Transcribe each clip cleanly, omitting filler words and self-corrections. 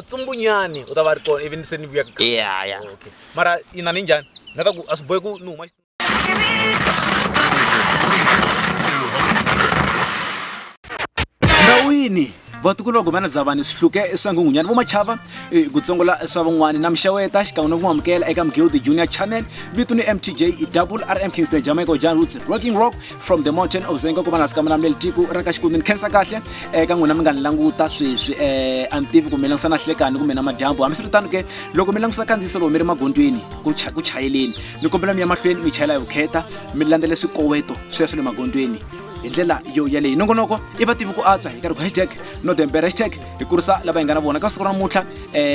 Tsumbunyani u ta va ri kona ivi se ni vuya ka. Yeah, yeah. Okay. Mara ina ni njhani? Ni ta ku a swi bohi ku ni huma. Ndhawini vatukulu va Gomana Dzavani swihluke swa Nghunghunyani vo Machava ku tsongola swa van'wani na mixaweta xikan'we na ku amukela eka Mgewudi Junior Channel vito ni MTJ double RM Kingston Jamaica John Roots Rocking Rock from the mountain of Zenga ku va na sikamela tiko ra ka Xikundu. Ni khensa kahle eka n'wina mi nga ni languta sweswi a ni tivi kumbe langusa na hlekani kumbe na madyambu. Hambiswiritano ke loko mi langusa kandziyiso lowu mi ri magondzweni ku chayeleni ni kombela mi ya mahlweni mi chayela hi vukheta mi landzela swikoweto sweswo le magondzweni hi ndlela yo yaleyi. Nongonoko i vativi ku antswa hi karhi ku hashtag Northern hashtag hi kurisa lava hi nga na vona ka siku ra namuntlha.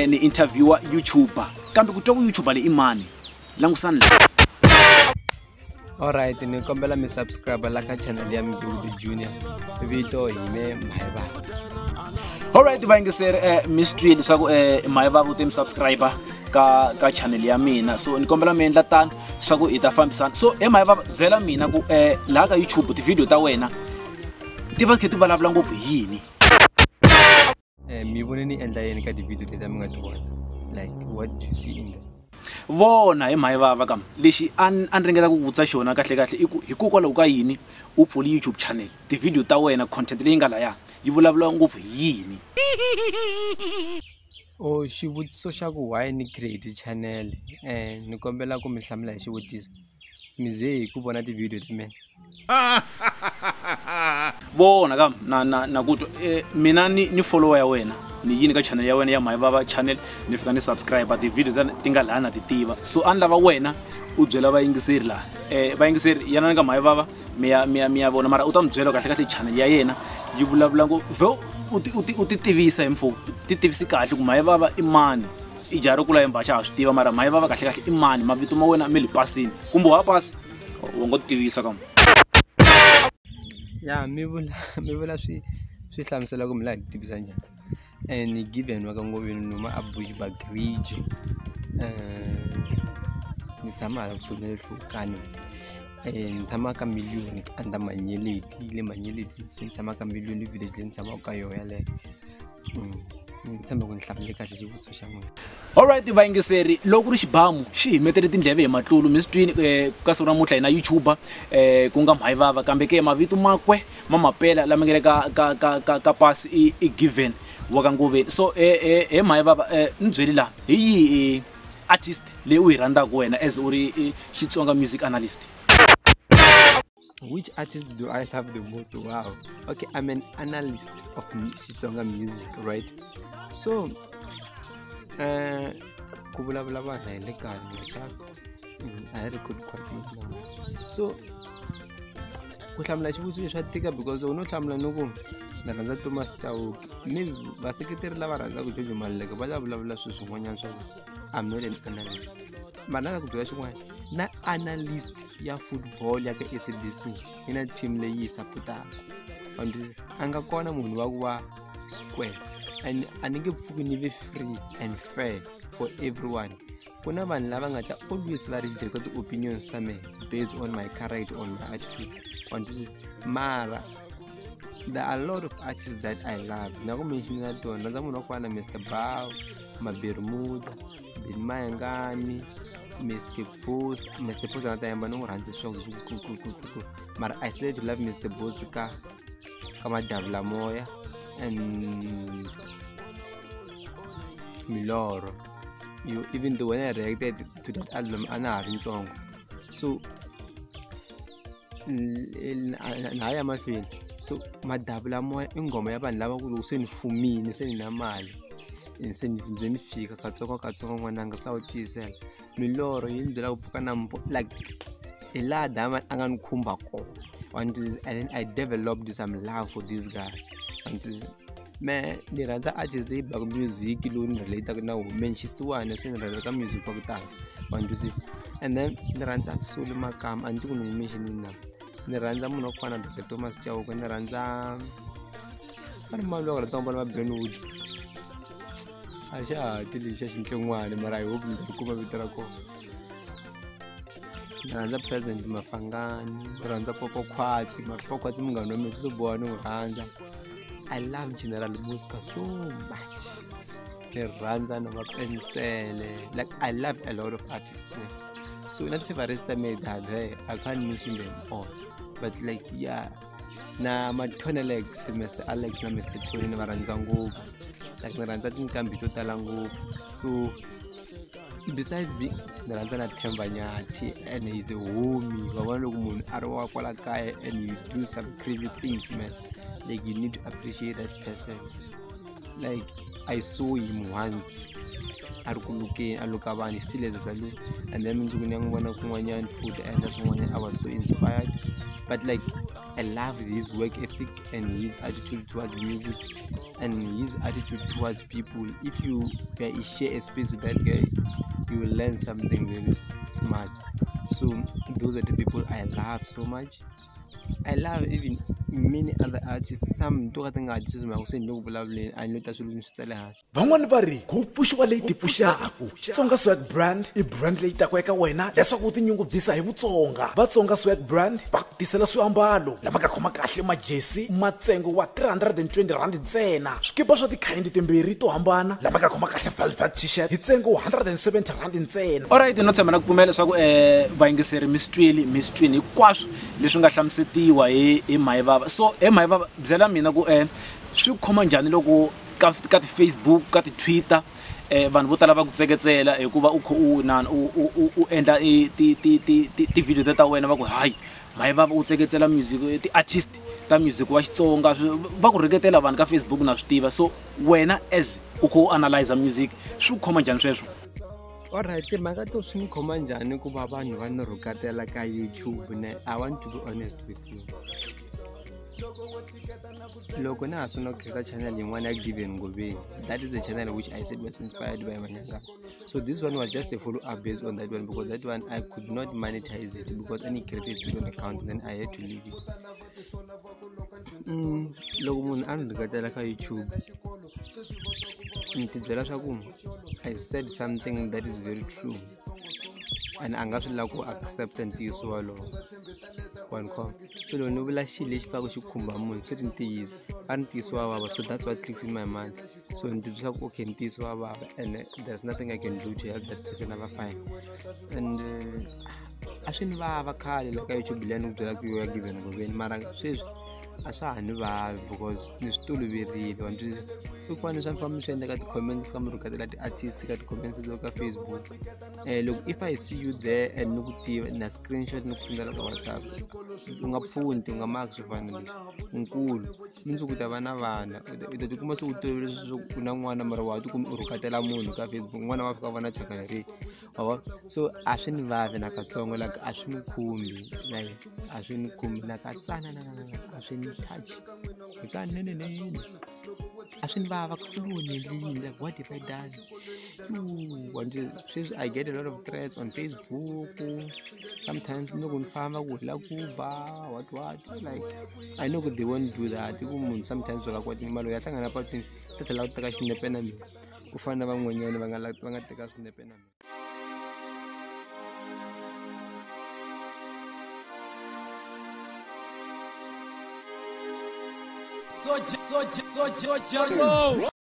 Ni interviewer YouTuber kambe ku twa ku YouTuber leyi i mani, langusani la. Alright, ni kombela mi subscribe la ka channel ya Mgewudi Junior, vito hi me Mhayivava. Alright vayingiseri mi swi twile leswaku Mhayivava u te mi subscribe ka channel ya mina, so ni kombela mi endla tano swa ku hi ta fambisana. So he Mhayivava, byela mina ku laha ka YouTube ti-video ta wena ti va kha ti vulavula ngopfu hi yini? Mi vone ni endla yini ka ti-video leti mi nga ti vona? Like what do you see in them? Vona hi Mhayivava kam lexi a ni ringeta ku vutisa xona kahle kahle i ku hikokwalaho ka yini u pfuli YouTube channel, ti-video ta wena content leyi nga laya yi vulavula ngopfu hi yini? Oh, xivutiso xa ku why ni create channel, ni kombela ku mi hlamula hi xivutiso. Mi ze hi ku vona ti-video ta mina? Vona kam na ku twa mina ni follower ya wena, ni yini ka channel ya wena ya Mhayivava channel, ni fika ni subscribe ti-video ti nga laha na ti tiva. So a ni lava wena u byela vayingiseri laha, vayingiseri yana ka Mhayivava mi ya vona, mara u ta mi byela kahle kahle channel ya yena yi vulavula ngopfu. U ti tivisa hi mfo, ti tivisi kahle ku Mhayivava i mani, i jaha ro kula hi mbhaxa ha swi tiva, mara Mhayivava kahle kahle i mani, mavito ma wena mi le pasini kumbe wa pasi u ngo tivisa kam. Ya mi vula swi hlamusela ku mi la hi tivisa njhani. Ni given wa ka Ngoveni numa a Bushbuckridge, ni tshama hala kusuhi na le Hlukani, ni tshama ka Million under Manyeleti, le Manyeleti se ni tshama ka Million village leyi ni tshamaka ka yona yaleyo. Ni tshemba ku ni hlamule kahle xivutiso xa n'wina. Alright vayingiseri, loko ku ri xibamu xi hi metele tindleve hi matlulu mi swi twini ka siku ra namuntlha hi na YouTuber ku nga Mhayivava, kambe ke mavito makwe ma mapela lama nga le ka pasi i Given wa ka Ngoveni. So he Mhayivava, ni byeli laha hi yihi artist leyi u yi rhandzaka wena as u ri Xitsonga music analyst? Which artist do I love the most? Wow. Okay, I'm an analyst of Xitsonga music, right? So, ku vulavula vanhu hi le kaya machava a hi record quality now. So ku hlamula xivutiso swa tika because u no hlamula ni ku ni rhandza Thomas Chauke, maybe vaseketeri lava rhandzaka Jojo Maluleke va ta vulavula swilo swin'wanyana swa ku I'm not an analyst. Mara na ku byela xin'wana, na analyst ya football ya ka SABC yi na team leyi yi sapotaka, a nga kona munhu wa ku va square and a ni nge pfuki ni ve free and fair for everyone. Ku na vanhu lava nga ta always va reject ti-opinions ta mina based on my character, on my attitude. Mara there are a lot of artists that I love. Na ku mentionela tona, rhandza munhu wa ku fana na Mr Bow, Mabermuda, Benny Mayengani, Mr Post. Mr Post a nga ta yamba ni n'wi rhandzi swa mara I still love Mr Post ka Madavula Moya and Miloro. You even though when I reacted to that album a na ha ri ntsongo, so na ha ya mahlweni. So Madavula Moya i nghoma ya vanhu lava ku loko se ni fumile, se ni na mali, se ni nze ni fika katsongo katsongo n'wananga ku ta wu tiyisela. Milorho yi ni byela ku pfuka nambu, like hi laha Diamond a nga ni khumba kona. And then I developed some love for this guy. Me ni rhandza artist leyi baka music lowu ni relate-aka na wona, me ni xisiwana se ni rhandza ka music wa ku tala, wa ni twisisa. And then ni rhandza Sulu Makama, a ni tivi ku ni n'wi mention-ini na. Ni rhandza munhu wa ku fana na Dr Thomas Chauke, ni rhandza va ri mani loyi a rhandzaka vona va Brentwood, a xa ha ti lexiya xintlengwana mara I hope ni ta ri kuma vito ra kona. Ni rhandza President Mafangani, ni rhandza Popo Khwatsi, Popo Khwatsi munghana wa mina swo boha ni n'wi rhandza. I love General Muzka so much. Ni rhandza na Mapensele. Like I love a lot of artists ne. So na ti-favorites ta me they are there, I can't mention them all, but like yeah, na Matonalex, Mr Alex na Mr Tony ni va rhandza ngopfu. Like ni rhandza tinqambi to tala ngopfu. So besides being ni rhandza na Themba Nyathi, and he's a homie. Wa vona loko munhu a ri wa kwala kaya and you do some crazy things, man, like you need to appreciate that person. Like I saw him once a ri ku lukeni, a luka vanhu, still as a saloon, and then mundzuku ni ya n'wi vona kun'wanyana futhi a endla swin'wanyana. I was so inspired. But like I love his work ethic and his attitude towards music and his attitude towards people. If you share a space with that guy, you will learn something very smart. So those are the people I love so much. I love even many other artists. Some to ka ti nga dyi mhaka se ni le ku vulavuleni a ni lo ta swilo ni swi tsale hansi. Van'wani va ri ku pfuxiwa leyi ti pfuxaku. Tsonga Swag Brand i brand leyi taka eka wena leswaku u tinyungubyisa hi Vutsonga. Vatsonga Swag Brand va ku tisela swiambalo lama nga khoma kahle majesi matsengo wa 320 rand ntsena, swikipa swa tikhayindi timbirhi to hambana lama nga khoma kahle velvet t-shirt hi ntsengo wa 170 rand ntsena. Alright, no tshemba na ku pfumela leswaku vayingiseri mi swi twile, mi swi twini hinkwaswo leswi nga hlamusetiwa hi Mhayivava. So Mhayivava, byela mina ku swi khoma njhani loko ka ti-Facebook, ka ti-Twitter vanhu vo tala va ku tseketsela hikuva u kha u na u endla ti-video ta wena va ku hayi Mhayivava u tseketsela music, ti-artist ta music wa Xitsonga, va ku rhuketela vanhu ka Facebook na swi tiva. So wena as u kha u analyze music, swi ku khoma njhani sweswo? Alright, timhaka to swi ni khoma njhani ku va vanhu va ni rhuketela ka YouTube ne, I want to be honest with you. Loko na ha sungula ku create channel yin'wana ya Given Ngobeni, that is the channel which I said was inspired by Manyanga. So this one was just a follow up based on that one, because that one I could not monetize it because any created student account, then I had to leave it. Loko munhu a ni rhuketela ka YouTube, ni ti byela swa ku I said something that is very true and a nga swi lava ku accept ntiyiso wolowo. One call. So loko ni vula xilo lexi pfaka xi khumba munhu swi ri ntiyiso, a ri ntiyiso wa vava, so that's what clicks in my mind. So ni ti byela ku okay, ntiyiso wa vava and there's nothing I can do to help that person a va fine. And a swi ni vava khale la ka YouTube liya ni ku byela ku yo ya Given Ngobeni, mara sweswi a swa ha ni vavi because ni swi toloverile. Wa ni twisisa? I ku fana ni swa ni famba swi endla ka ti-comments, fika mi rhuketela ti-artist ka ti-comments loko ka Facebook. Loko if I see you there and ni ku tiva na screenshot ni ku sendela ka WhatsApp, u nga phunti, u nga maki swo fana na leswi. Nkulu mundzuku u ta va na vana, u ta tikuma se u tolovele sweswo ku u na n'wana mara wa ha tikumi u rhuketela munhu ka Facebook, n'wana wa fika a vona thyaka leriya, wa vona? So a swi ni vavi nakatsongo, like a swi ni khumbi, like a swi ni khumbi nakatsanana, a swi ni touch hikanenenene, a swi ni vava ku ni endlile, like what have I done? Sweswi I get a lot of threats on Facebook. Sometimes loko ni famba ku hi la ku ba what what, like I know they won't do that. I ku munhu sometimes va kwatini mali ya hlangana patwini ta tlhela ku teka xinepe na mina, ku fana na van'wanyana va nga va nga teka swinepe na mina. Soja, soja, soja, soja, no.